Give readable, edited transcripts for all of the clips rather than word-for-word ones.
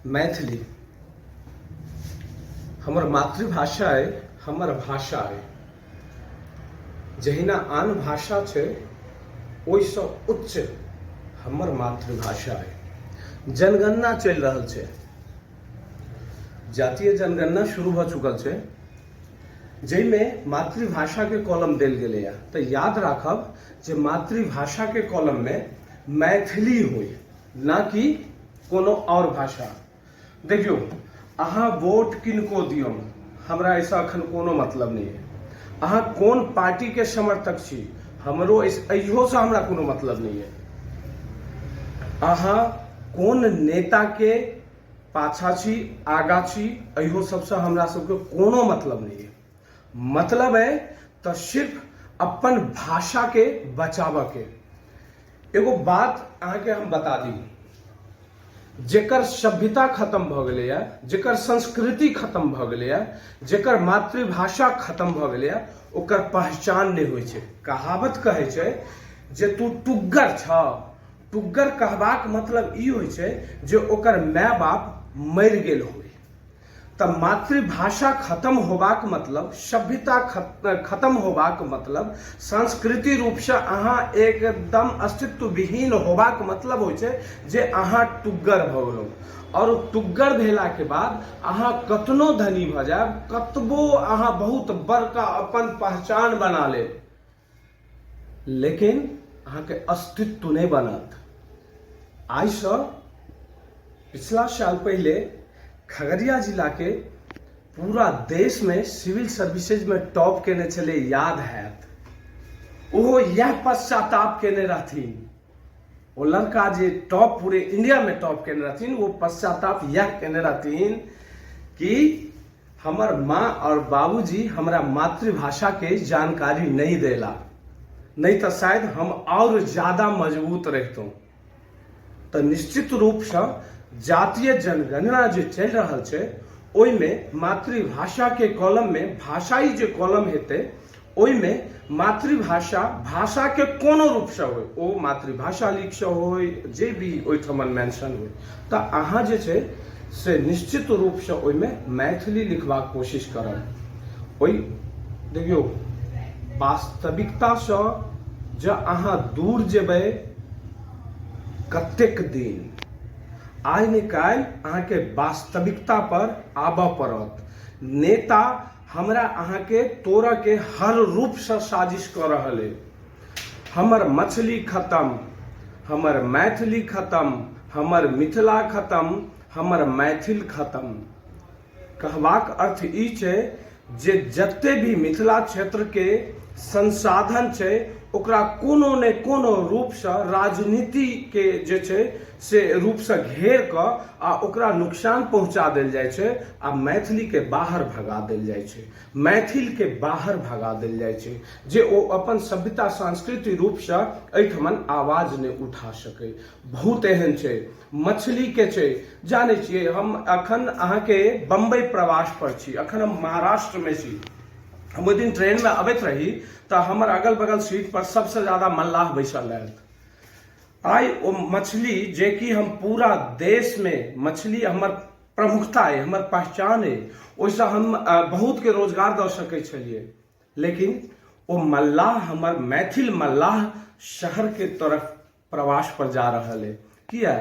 मैथिली हमर मातृभाषा अइ, हमर भाषा अइ। जहिना आन भाषा छै, ओहिसँ उच्च हमर मातृभाषा अइ। जनगणना चलि रहल छै, जातीय जनगणना शुरू भऽ चुकल छै, जाहिमे मातृभाषाके कॉलम देल गेलैए। तऽ याद राखब जे मातृभाषाके कॉलममे मैथिली होइ, ना कि कोनो आओर भाषा। देखियौ, अहाँ वोट किनको दियौ, हमरा एहिसँ अखन कोनो मतलब नहि है। अहाँ कोन पार्टीके समर्थक छी, हमरो एहियोसँ हमरा कोनो मतलब नहि है। अहाँ कोन नेताके पाछा छी, आगा छी, एहियो सबसँ हमरा सबके कोनो मतलब नहि है। मतलब है तऽ सिर्फ अपन भाषाके बचाबऽके। एगो बात अहाँके हम बता दी, जेकर सभ्यता खत्म भऽ गेलैए, जेकर संस्कृति खत्म भऽ गेलैए, जेकर मातृभाषा खत्म भऽ गेलैए, ओकर पहचान नहि होइ छै। कहावत कहै छै जे तू टुग्गर छह। टुग्गर कहबाक मतलब ई होइ छै जे ओकर माय बाप मरि गेल होइ। तऽ मातृभाषा खत्म होबाक मतलब, सभ्यता खत्म होबाक मतलब, संस्कृति रूपसँ अहाँ एकदम अस्तित्वविहीन होबाक मतलब होइ छै जे अहाँ टुग्गर भऽ गेलहुँ। आओर टुग्गर भेलाके बाद अहाँ कतनो धनी भऽ जायब, कतबो अहाँ बहुत बड़का अपन पहचान बना लेब, लेकिन अहाँके अस्तित्व नहि बनत। आइसँ पिछला साल पहिले खगड़िया जिलाके पूरा देशमे सिविल सर्विसेजमे टॉप केने छलै, याद हैत। ओहो इएह पश्चाताप केने रहथिन। ओ लड़का जे टॉप पूरे इंडियामे टॉप केने रहथिन, ओ पश्चाताप इएह केने रहथिन कि हमर माँ और बाबूजी हमरा मातृभाषा के जानकारी नहीं देला, नहीं तो शायद हम और ज्यादा मजबूत रहितौं। तऽ निश्चित रूपसँ जातीय जनगणना जे चलि रहल छै, ओहिमे मातृभाषाके कॉलममे, भाषाई जे कॉलम हेतै, ओहिमे मातृभाषा भाषाके कोनो रूपसँ होइ, ओ मातृभाषा लिखसँ होइ, जे भी ओहिठमन मेंशन होइ, तऽ अहाँ जे छै से निश्चित रूपसँ ओहिमे मैथिली लिखबाक कोशिश करब। ओहि देखियौ, वास्तविकतासँ जँ अहाँ दूर जेबै कतेक दिन, आइ ने काल्हि अहाँके वास्तविकता पर आबऽ पड़त। नेता हमरा अहाँके तोड़ऽके हर रूपसँ साजिश कऽ रहल अइ। हमर मछली खतम, हमर मैथिली खतम, हमर मिथिला खतम, हमर मैथिल खतम। कहबाक अर्थ ई छै जे जते भी मिथिला क्षेत्रके संसाधन छै, ओकरा कोनो ने कोनो रूपसँ राजनीतिके जे छै से रूपसँ घेर कऽ आ ओकरा नुकसान पहुँचा देल जाइ छै आ मैथिलीके बाहर भगा देल जाइ छै, मैथिलके बाहर भगा देल जाइ छै, जे ओ अपन सभ्यता सांस्कृतिक रूपसँ एहिठमन आवाज नहि उठा सकै। बहुत एहन छै, मछलीके छै। जानै छियै, हम अखन अहाँके बम्बई प्रवास पर छी, अखन हम महाराष्ट्रमे छी। हम ओहि दिन ट्रेनमे अबैत रही तऽ हमर अगल बगल सीट पर सबसँ ज्यादा मल्लाह बैसल रहथि। आइ ओ मछली जेकि हम पूरा देशमे मछली हमर प्रमुखता अइ, हमर पहचान अइ, ओहिसँ हम बहुतके रोजगार दऽ सकै छलियै, लेकिन ओ मल्लाह, हमर मैथिल मल्लाह शहरके तरफ प्रवास पर जा रहल अइ। किया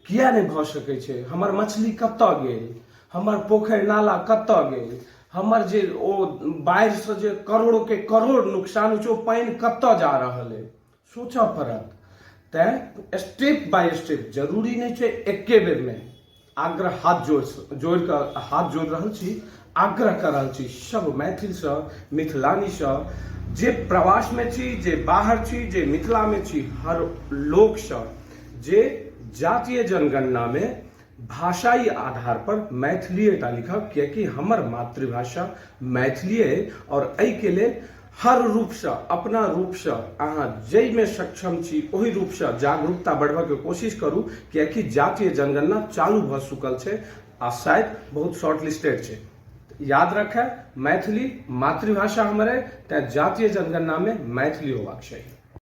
किया नहि भऽ सकै छै? हमर मछली कतऽ गेल? हमर पोखरि नाला कतऽ गेल? हमर जे ओ बाढ़िसँ जे करोड़के करोड़ नुकसान होइ छै, ओ पानि कतऽ जा रहल अइ? सोचऽ पड़त। तैँ स्टेप बाय स्टेप, जरूरी नहि छै एके बेरमे। आग्रह, हाथ जोड़ जोड़ि कऽ हाथ जोड़ि रहल छी, आग्रह कऽ रहल छी सब मैथिलसँ, मिथिलानीसँ, जे प्रवासमे छी, जे बाहर छी, जे मिथिलामे छी, हर लोकसँ जे जातीय जनगणनामे भाषाई आधार पर मैथिलीएटा लिखब, कियाकि हमर मातृभाषा मैथिली अइ। आओर एहिके लेल हर रूपसँ, अपना रूपसँ अहाँ जाहिमे सक्षम छी, ओहि रूपसँ जागरूकता बढ़बऽके कोशिश करू, कियाकि जातीय जनगणना चालू भऽ चुकल छै आ शायद बहुत शॉर्ट लिस्टेड छै। याद रखै, मैथिली मातृभाषा हमर अइ, तेँ जातीय जनगणनामे मैथिली होबाक चाही।